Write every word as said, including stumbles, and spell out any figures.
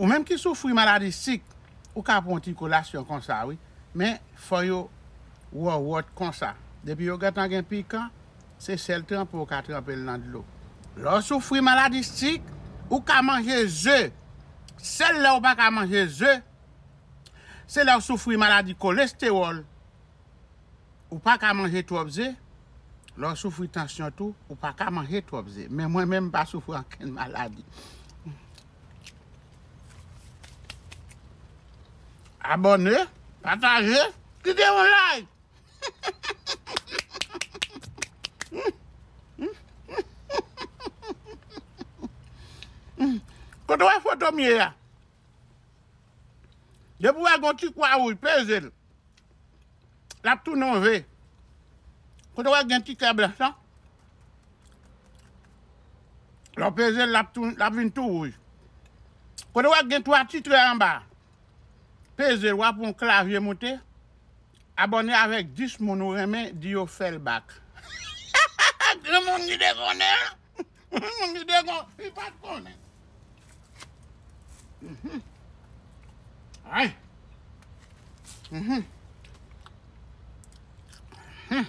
Ou menm ki soufri maladi sik, ou ka pran yon ti kolasyon konsa, wi. Men, fò yo wòwòt konsa. Depi yo gentan gen pikan, se sèl tranpe ou ka tranpe l nan dlo. Lè w soufri maladi sik, ou ka manje ze. Sèl lè ou pa ka manje ze, se lè w soufri maladi kolestewòl. Ou pa ka manje twòp ze. Lè w soufri tansyon tou, ou pa ka manje twòp ze. Men mwen menm, m pa soufri ankenn maladi. Abòne, pataje, kite yon like. Kote w wè foto m ye a? Depi w wè gon ti kwa wouj, peze l. L ap tounen yon ve. Kote w wè gen ti kè blanch lan? Lè w peze l, l ap tou, l ap vin tou wouj. Kote w wè gen twa ti trè anba? Peze l, w ap wè yon klavye moute. Abòne avèk dis moun ou renmen, di yo fè l bak. Granmoun li dekonnen. Granmoun li dekonnen. Li pa t konnen. Mhm. Ay. Mhm. Mhm.